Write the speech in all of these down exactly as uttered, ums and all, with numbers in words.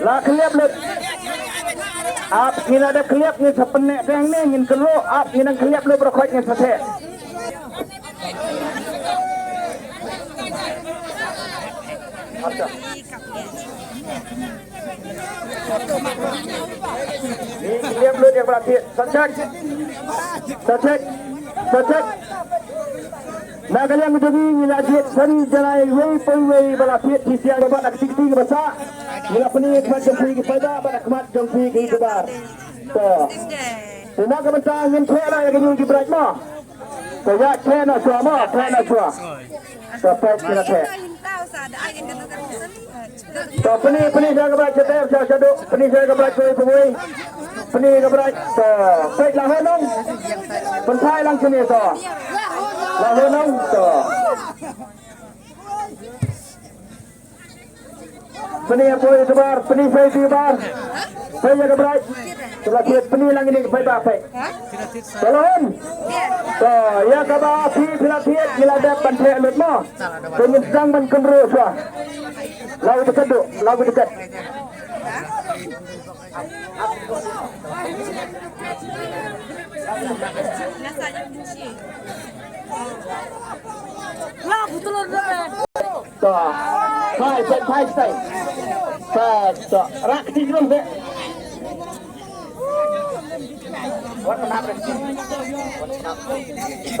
La khlieh lut. Ap ngin da khlieh ngin sa pyneh teng ne ngin kelo ap ngin khlieh lut berkhot ngin sa theh. Ni khlieh lut ïa ka ba thied. Sa check. Sa check. Sa check. Na ka liang jong ngi ngi la jied san janai wei poi wei ba la thied shisha ba bad aktiviti ba sah. Ngi la pyni khmat jong phi ki paidbah bad khmat jong phi ki tuber. To. Te na ka bynta ngin theh la ïa ka jong ki bright mo. To ïa theh na shuwa mo, theh na shuwa. To peit ki la theh. To pyni pyni sha ka bright sha ter sha sha duk pyni sha ka bright kawei kawei. Pyni ka bright to peit la honong. Pynthai lang sini to. La honong to. Pyni ïa poi tuber pyni sha tuber. Peit ïa ka bright. Tuber pyni lang ini peit ba peit. Tolong. To ïa kaba phi phi la thied phi la dep ban theh lut mo. Te ngin sdang ban kynruh shuwa. Law dekat duk, law dekat. Lah betul dah. To. Phai, phai, phai, phai. Phai, to. Rak ti jrong te.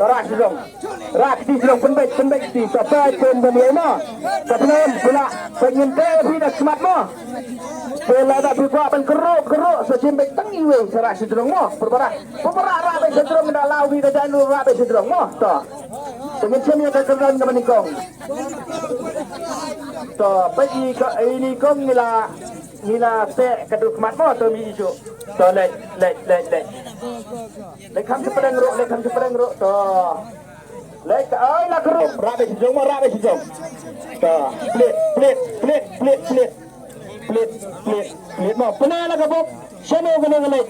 Rak ti jrong. Rak ti jrong pynbeit, pynbeit ti. To phai pynbeit mo. To pynbeit pula. Pynbeit phi da smat mo. Pula da phi kwah ban kyruk, kyruk. Sa jin beit tang iwei sa rak ti jrong mo. Pura, pura rak beit ti jrong da law wi da janu rak beit ti jrong mo. To. Pynbeit sini ka kyrdan ka manikong. To, peit i ka, i ni kong ngi la, ngi la teh ka duk mat mo, to mi isu. To, leit, leit, leit, leit. Leit kham shi pdeng ruh, leit kham shi pdeng ruh, to. Leit, ai, la kru, rabe shi jong mo, rabe shi jong. To, plit, plit, plit, plit, plit. Plit, plit, plit mo, pynai la ka bok, shano kano ka leit.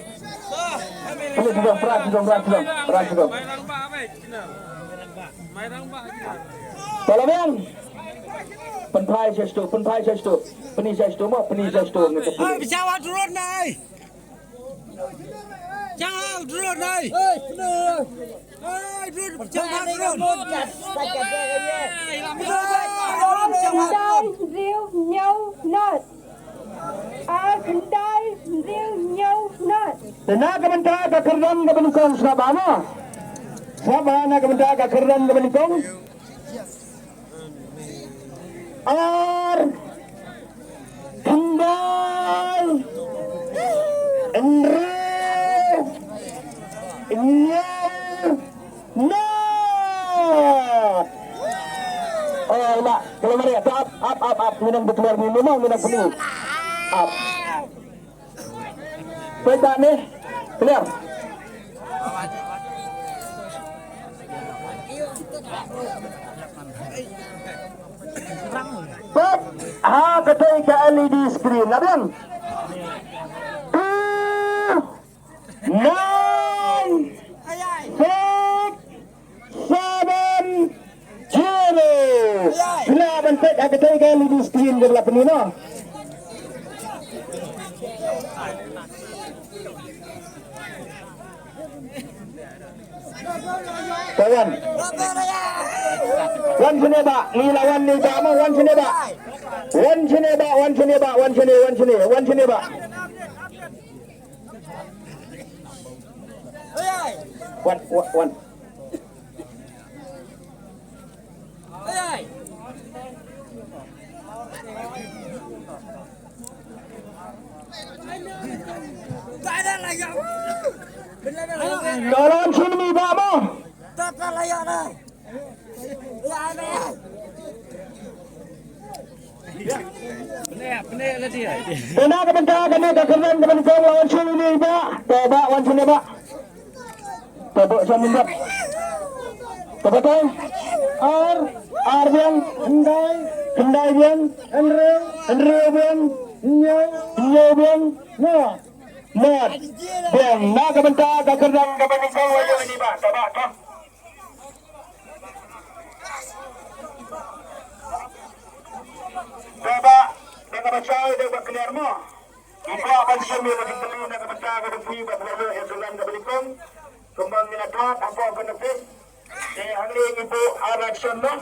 Plit shi jong, ra shi jong, ra shi jong, ra shi jong. To la biang. Pynphai sha stu, pynphai sha stu. Pyni sha stu mo, pyni sha stu ngi ka pyni. Ai, bichang ha drone nai. Bichang ha drone nai. Ai, drone, bichang ha drone. Ai, bichang ha drone. Khyndai hynriew hynñiew nod. Ar khyndai hynriew hynñiew nod. Te na ka bynta ka kyrdan kaba nyngkong sngap bha mo. Sngap bha na ka bynta ka kyrdan kaba nyngkong. Ar khyndai hynriew hynñiew nod. Oh, mak, kalau mari, ap, ap, ap, ap, minum betul, minum, minum penuh. Ap. Peit ba ne. Clear. Peit ha katei ka L E D screen. La biang. Two nine six seven zero. Phi lah ban peit ha katei ka L E D screen kaba la pyni noh. Ka wan. Wan shane ba, ngi la wan ni ba mo, wan shane ba. Wan shane ba, wan shane ba, wan shane, wan shane, wan shane ba. Wan, wan, wan. Tolong sini ba mo. Te na ka bynta kane ka kyrdan kaba nyngkong la wan shu ïa ine i bah. Te bah wan shu ïa ine i bah. Te bah shu ïa ine i bah. Te bah te. Ar, ar biang, khyndai, khyndai biang, hynriew, hynriew biang, hynñiew, hynñiew biang, nod, nod biang. Na ka bynta ka kyrdan kaba nyngkong la wan ïa ine i bah. Te bah te. Te bah, da kaba shai da kaba clear mo. Ngi kwah ban shim ïa ka jingkylli na ka bynta ka dei phi ba phi la ïoh ïa ka lan kaba nyngkong. Kumba ngi la khot hapoh ka notice. Te hangne ngi buh ar option noh.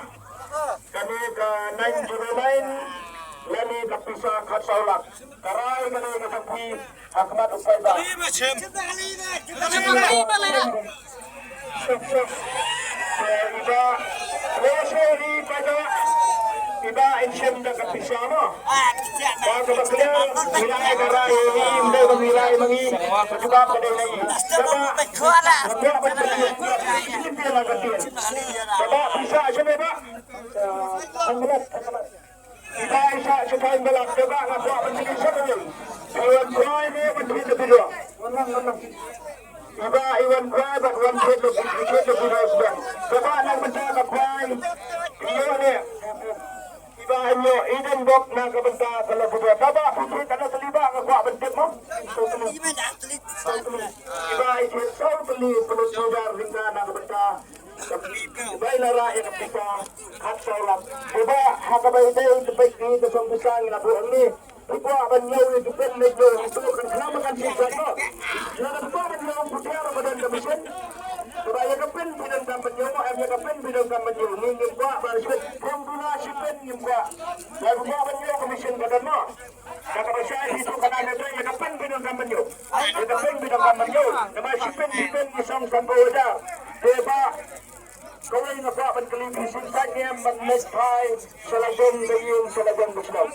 Kane ka nine zero nine lane ka pisa khatsaw lak. Ka rai kane ka jong phi ha khmat u paidbah. Te i Bah, lehse i Bah, i Bah in shim da ka pisa mo. Ba kaba clear, i la ai ka rai, i ym dei ban i rai ma ngi. Ka jubab ka dei na i. Kaba, kaba, kaba, kaba, kaba pisa shim i Bah. Iba i shah shiphew ba lak, te ba nga kwah ban ïa shah ïa. I wan kwai ne ban thied da bidong. Iba i wan kwai bad wan thied da bidong, thied da bidong sbeng. Te ba na ka bynta ka kwai. Ïoh ne. Iba i ïoh i don bok na ka bynta ka la bidong. Te ba phi thied ka na teli ba nga kwah ban tip mo. Iba i thied saw teli pynlut tudar ringka na ka bynta. Bai la rah ïa ka pisa khatsaw lak. Te ba ha kaba ïadei ka peit ki ka song pisa ngi la buh hangne. Ki kwah ban ñiew ïa ki pen leit ïa ki tu kan khlam kan shisha ko. Lada ki kwah ban ñiew putiar ba don ka machine. Te ba ïa ka pen phi donkam ban ñiew, em ïa ka pen phi donkam ban ñiew. Ngi ngim kwah ba shiphew, phew dula shi pen ngim kwah. Lada ki kwah ban ñiew ka machine ba don mo. Kata ba shai phi tu ka dang ïa ka pen phi donkam ban ñiew. Ïa ka pen phi donkam ban ñiew. Namar shi pen shi pen ngi song san phew hajar. Te ba kawei nga kwah ban kylli phi shisha, ngim ban leit phai sha la jong ba ïing sha la jong ba shnong.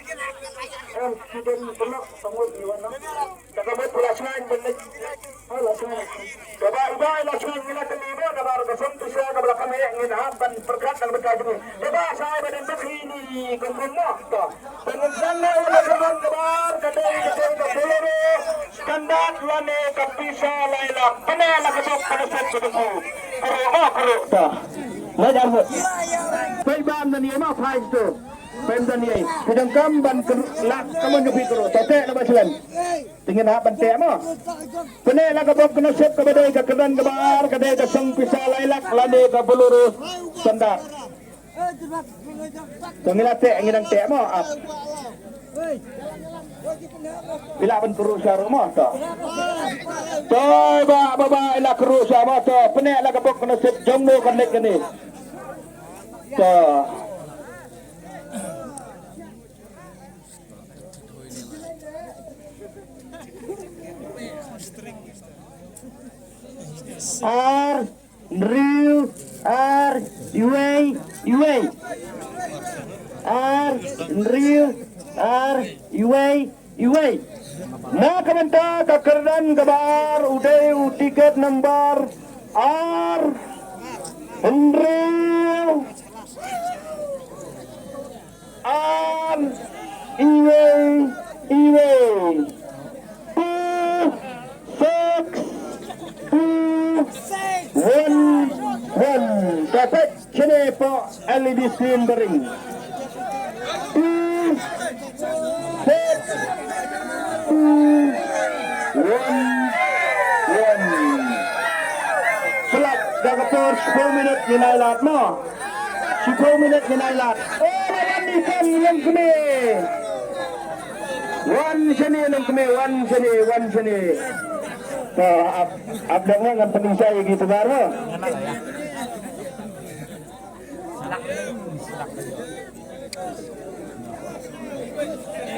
Em, ki don pynlong sangwut ni wan na. Te ka mut phi la sngewbha ban leit. Kaba i Bah i la sngewbha ngi la kylli mo, namar ka song pisa kaba la kham heh ngin hap ban pyrkhat na ka bynta jong ngi. Te Bah sa ai ba don bad kine ki kum kum mo. To. Te ngin sngewbha ïa la ka mon kaba ar ka dei ka dei ka Bolero standard lane ka pisa lai lak. Pyneh la ka bok ka nasib ka dei. Kru mo kru. To. Lai jar mo. Peit ba ym don ïa ma phai to. Peit ym don ïa. Ki donkam ban kru lak ka mon jong phi kru. To te la ba slen. Te ngin hap ban teh mo. Pyneh la ka bok ka nasib kaba dei ka kyrdan kaba ar ka dei ka song pisa lai lak lane ka Bolero standard. To ngi la teh ngi dang teh mo ap. I la ban kru sha ruh mo to. To ba ba ba i la kru sha mo to pyneh la ka bok ka nasib jong no kan leit kane. To. Ar, hynriew, ar, iwei, iwei. Ar, hynriew, ar, iwei, iwei. Na ka bynta ka kyrdan kaba ar u dei u tiket number ar, hynriew, ar, iwei, iwei. Two, six, two, one, one. Ka peit shane hapoh L E D screen ba ring. Two, six, two, one, one. Palat da ka por shiphew minit ngin ai lad mo. Shiphew minit ngin ai lad. Oh, la wan ïa ka longkmie. Wan shane longkmie, wan shane, wan shane. To ap, ap dang ngan pynshai ïa ki tu baroh.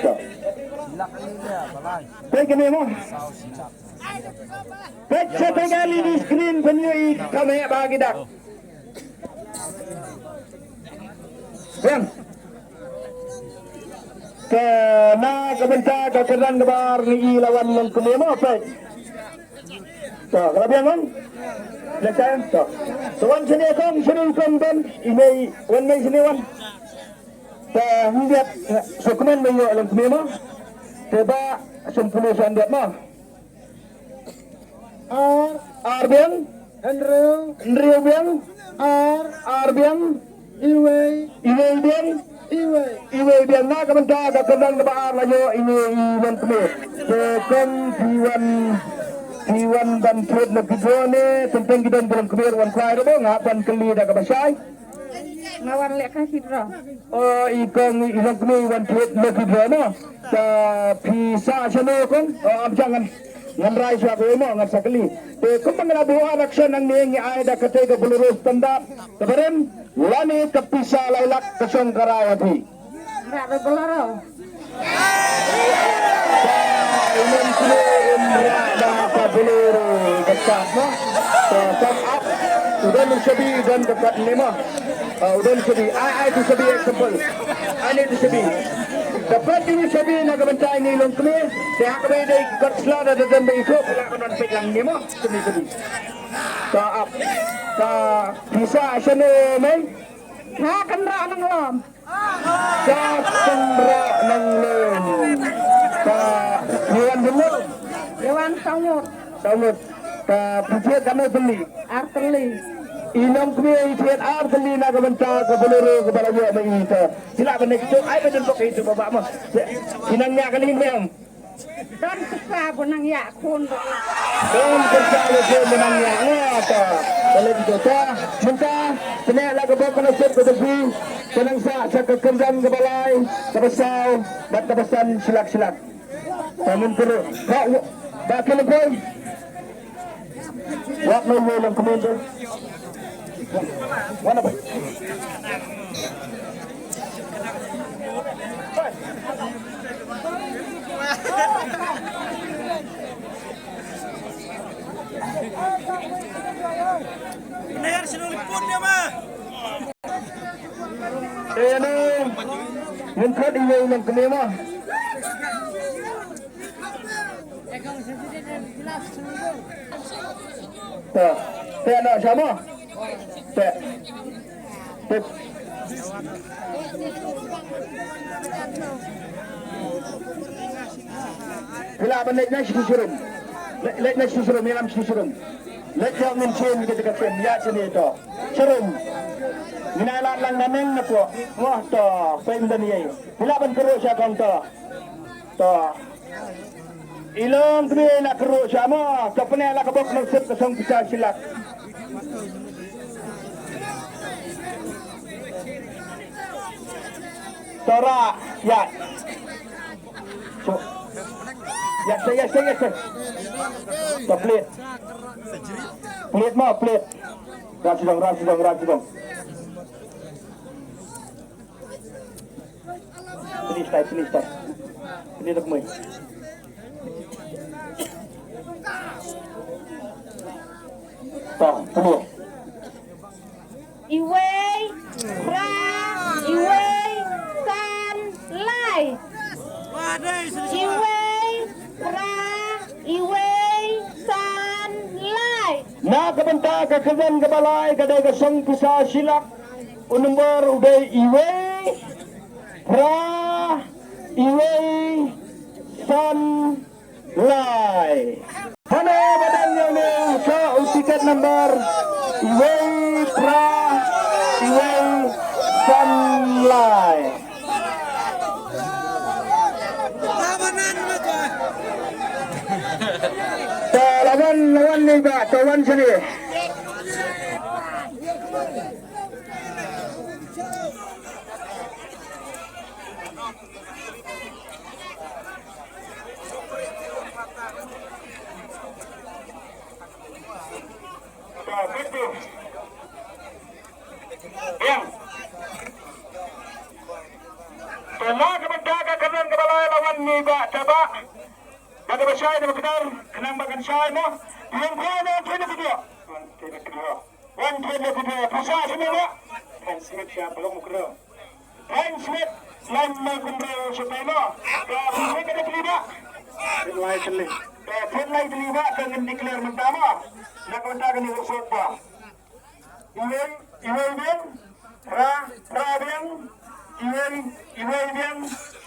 To. Peit kane mo. Peit sha peit ka L E D screen pynïohi ka meh ba ki dak. Biang. Te na ka bynta ka kyrdan kaba ar ngi i la wan longkmie mo peit. To, ka la biang wan. Dah kan? To. To wan shane kong shane kong ben. I mei wan mei shane wan. Te hyndiat sokmen mei ïoh longkmie mo. Te ba sempurna sha hyndiat mo. Ar. Ar biang. Hynriew. Hynriew biang. Ar. Ar biang. Iwei. Iwei biang. Iwei. Iwei biang na ka bynta ka kyrdan kaba ar la ïoh ine i longkmie. Te kong phi wan, phi wan ban thied na ki draw ne, tengteng ki don ki longkmie wan kwai ruh ba nga ban kylli da kaba shai. Nga wan leh ka ki draw. O, i kong i long kmie wan thied lucky draw mo. Ta phi sah shano kong? O, am jang ngan, ngan rai sha ko mo, ngan sa kylli. Te kumba nga la buh action hangne ngi ai da kata ka Bolero standard. Kaba rem lane ka pisa lai lak ka shong ka rai ha phi. Nga da Bolero. Ka imam kine im rah da ka Bolero ka kat mo. Ka kat ap. U don u shabi, u don ka kat ne mo. Ah, u don u shabi. Ai, ai tu shabi example. Ai ne tu shabi. Da pat tu shabi na ka bynta ine i long kmie. Te ha kaba ïadei ka kat sla da da don ba i thok la ka don peit lang ne mo. Kmie kmie. Ka ap. Ka pisa shano mai. Ka kynrah nang lom. Ka kynrah nang lem. Ka Iwan Jemut. Iwan Sawngut. Sawngut. Ka phi thied katno tylli? Ar tylli. I nongkmie i thied ar tylli na ka bynta ka Bolero kaba la ïoh ma i to. Phi lah ban leh kito, ai ba don bok i to ba ba mo. Ki nang ïa ka lin mem. Don pyrsa ba nang ïa khun. Don pyrsa ba khun ba nang ïa nga ta. Balik tu ta. Mynta pyneh la ka bok ka nasib ka dei. Ka nang sah sha ka kyrdan kaba lai, kaba saw bad kaba san shilak shilak. Ta mynta ruh ka ba ka lengkoi. Wat no mo lang kmen tu. Wan apa? Benar, sino liput dia mah. Te ïa nang, ngin khot iwei i nongkmie mo. Te, te noh sha mo. Te. Te. Phi lah ban leit na shi shirum. Leit, leit na shi shirum, ïalam shi shirum. Leit ïa ngin shem ka jaka shem, ïa shane to. Shirum. Ngin ai lad lang na neng na pok. Wah to, pynban ïa. Phi lah ban kyrwoh sha kong to. To. I long kmie la kyrwoh sha mo, to pyneh la ka bok nang sep ka song pisa shilak. To ra, ïa. To. Ïa, ïa, ïa, ïa. To plit. Plit mo, plit. Ra sidong, ra sidong, ra sidong. Finish time, finish time. Finish time. Tong, finish. Iwei, phra, iwei, san, lai. Iwei, phra, iwei, san, lai. Na ka bynta ka kyrdan kaba lai ka dei ka song pisa shilak. U nombor u dei iwei, phra, iwei, san, lai. Hano ba dang ïa une u tiket number iwei, phra, iwei, san, lai. To la wan, la wan ni ba, to wan sini. Te na ka bynta ka kyrdan kaba lai la wan ni ba taba. Ka daba shai daba kdar khnang ba kan shai mo. Ïeng khoi na thoi na video. Wan thoi na video. Pisa sini mo. Thanks, Mitch, ya belum kena. Thanks, Mitch. Lain ma kumre o sepai mo. Ka pisa ka daba kena. Lai kena. Ka pisa lai kena ka ngin declare mynta mo. Na ka bynta ka ni rusuk ba. Iwei, iwei biang, phra, phra biang, iwei, iwei biang,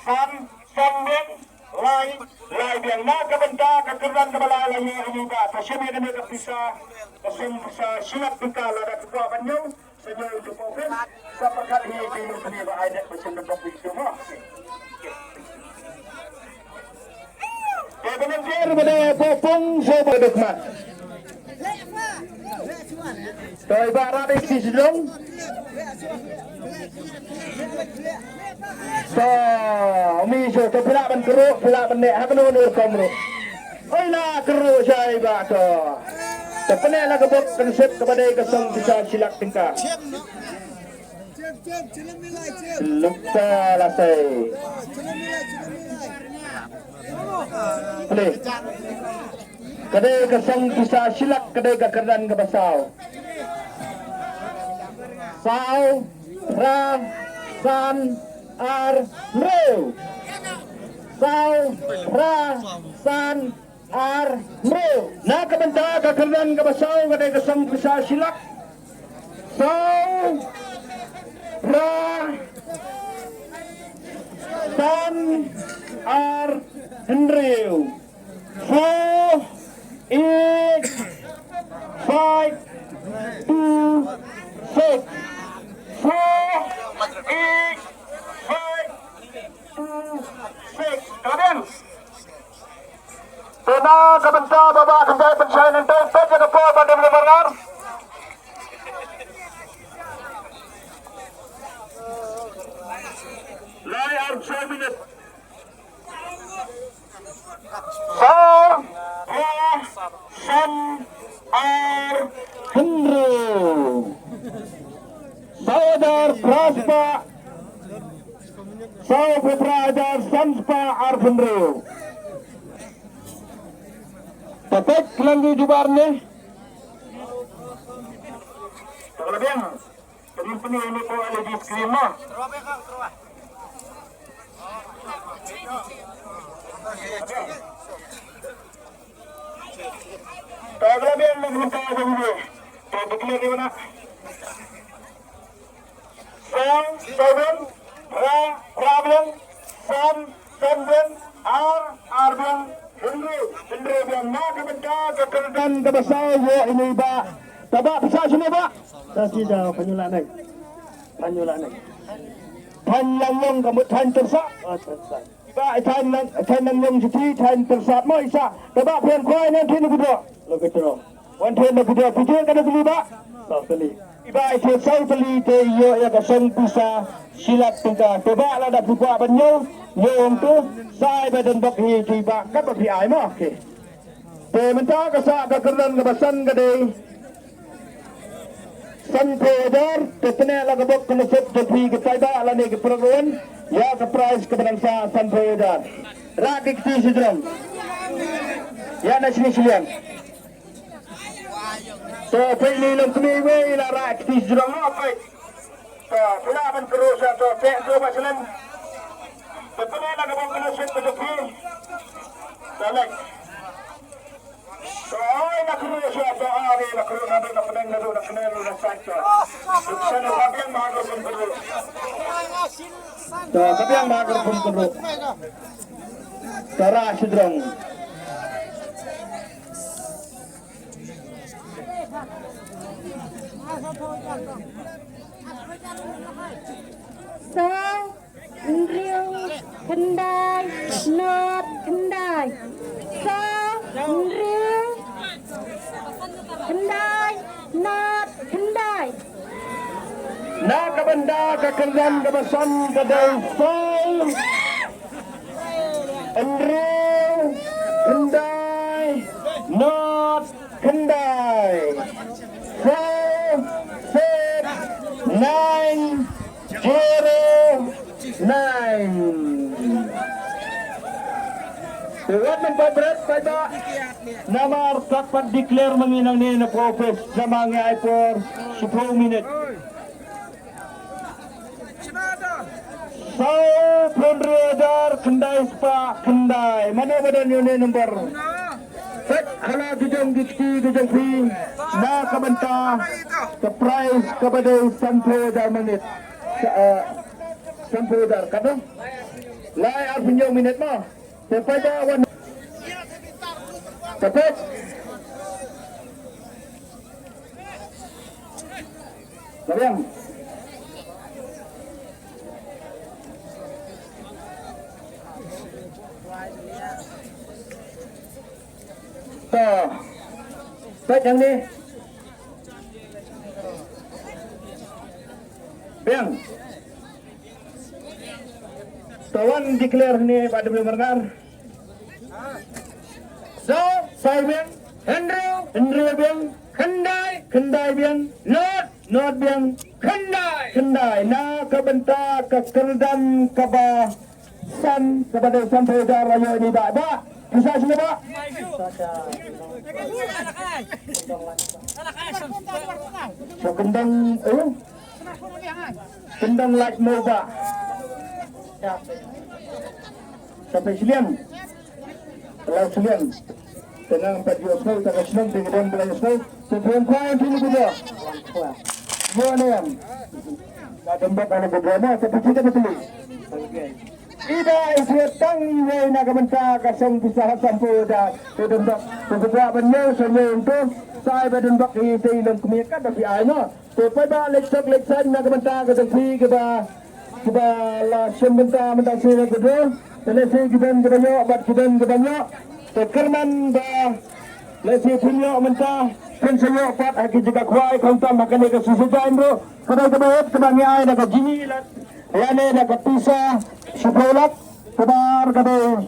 san, san biang, lai, lai biang. Na ka bynta ka kyrdan kaba lai la ïoh ïa ka, ta shim ïa kane ka pisa, ka sum pisa shilak bika lada ka kwah ban ñiew, sa ñiew ïa ka pisa, sa pyrkhat ïa ka ïa ka ba ai dep ba shim da pisa mo. Te volunteer ba dei ba pung sha ba dei khmat. Te ba ra dei shi shlong. To, umi shu, to phi lah ban kyrhuh, phi lah ban neh ha kano kano rukom ruh. Oi, la kyrhuh shai ba to. To pyneh la ka bok ka nasib kaba dei ka song pisa shi lak tyngka. Lukta la sei. Pyneh. Ka dei ka song pisa shi lak, ka dei ka kyrdan kaba saw. Saw, phra, san, ar, hynriew. Saw, phra, san, ar, hynriew. Na ka bynta ka kyrdan kaba saw, ka dei ka song pisa shi lak. Saw, phra, san, ar, hynriew. Four, eight, five, two, six. Four, eight, five, two, six. Ka la biang? Te na ka bynta ba Bah Kynjai Pynshai Nangtei, peit ïa ka por ba dang marngar. Lai ar saw minit. Saw, phra, san, ar, hynriew. Saw hajar phra spah. Saw phew phra hajar san spah ar phew hynriew. Te peit khlem ki jubab ne. Te ka la biang. Te ngin pyni ïa une u L E D screen mo. Te ka la biang na ka bynta jong u. Te declare ïa u na. Saw, saw biang, phra, phra biang, san, san biang, ar, ar biang, hynriew, hynriew biang. Na ka bynta ka kyrdan kaba saw ïoh ïa une u Bah. Te Bah pisa shano Bah? Sa shi da panyula nai. Panyula nai. Thaiñ Langlong ka mut thaiñ Tyrsah. Oh, Tyrsah. Bah, thaiñ Lang, thaiñ Langlong jiti, thaiñ Tyrsah mo isa. Te Bah phi wan khwai ne wan thied na ka draw. Lucky draw. Wan thied na ka draw. Phi thied katno tylli Bah? Saw tylli. Bah i thied saw tylli te i ïoh ïa ka song pisa shi lak tyngka. Te Bah lada phi kwah ban ñiew, ñiew hangto. Sa ai ba don bok hi te Bah kat ba phi ai mo. Okay. Te mynta ka sah ka kyrdan kaba san ka dei sanphew hajar, te pyneh la ka bok ka nasib jong phi ki paidbah lane ki paralok ïa ka prize kaba dang sah sanphew hajar. Rah ki kti shajrong. Ïa na shini shiliang. To peit ni long kmie wei la rah ki kti shajrong mo peit. To phi lah ban kyrhuh sha to peit to ba shlem. Te pyneh la ka bok ka nasib ka jong phi. To lek. To, ka biang ba ka rukom kynruh. Ka rah shajrong. Sa Hynriew, khyndai, nod, khyndai. Sa, hynriew, khyndai, nod, khyndai. Na ka bynta ka kyrdan kaba san ka dei saw, hynriew, khyndai, nod, khyndai. Four, six, nine, zero, nine. Te wat men pat bret pat ba. Namar kat pat declare ma ngi nangne na office jong ma ngi ai por shiphew minit. Saw phew hynriew hajar khyndai spah khyndai. Mano ba don ïa une number? Peit ha la ki jong ki kti ki jong phi na ka bynta ka prize kaba dei sanphew hajar minit. Sa, eh, sanphew hajar katno? Lai arphew hynñiew minit mo. Te peit ba wan. Te peit. Labiang. To. Peit hangne. Biang. Tawan declare ne ba dum lengar. Saw, saw biang. Hynriew, hynriew biang. Khyndai, khyndai biang. Not, not biang. Khyndai, khyndai. Na ka bynta ka kyrdan kaba san, kaba dei san phew hajar ayo ni ba, ba. Pisa sini ba. Sa kyndong, eh? Kyndong lait mo ba. Sa phew shiliang. Law shiliang. Tengah empat juta, tak ka shiliang, tiga bulan bulan shiliang. Sebelum kau yang kini juga. Buat ni yang. Nak tempat anak berdrama, tapi kita betul. Ida isi tang iwei na ka bynta ka song pisa ha san phew hajar. Te dum bak, te dum bak ban ïew, sa ïew tu, sa ai ba dum bak i te i long kmie kat da phi ai no. Te poi ba leit sok leit saiñ na ka bynta ka dang phi kaba, kaba la shem bynta mynta shi na ka dro. Te lehse ki don kaba ïoh bad ki don kaba ïoh. Te kyrmen ba lehse phin ïoh mynta, phin sa ïoh pat ha ki jaka khwai khamtam ha kane ka shisha jaiñ ruh. Kaba kaba het kaba ngi ai da ka jingïaid lad. Ïa ne da ka pisa shiphew lak, kaba ar ka dei,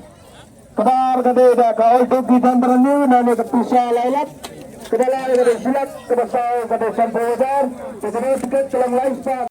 kaba ar ka dei da ka Alto P ten brand new, na ne ka pisa lai lak, kaba lai ka dei shi lak, kaba saw ka dei san phew hajar, kaba dei tiket ka long lai spah.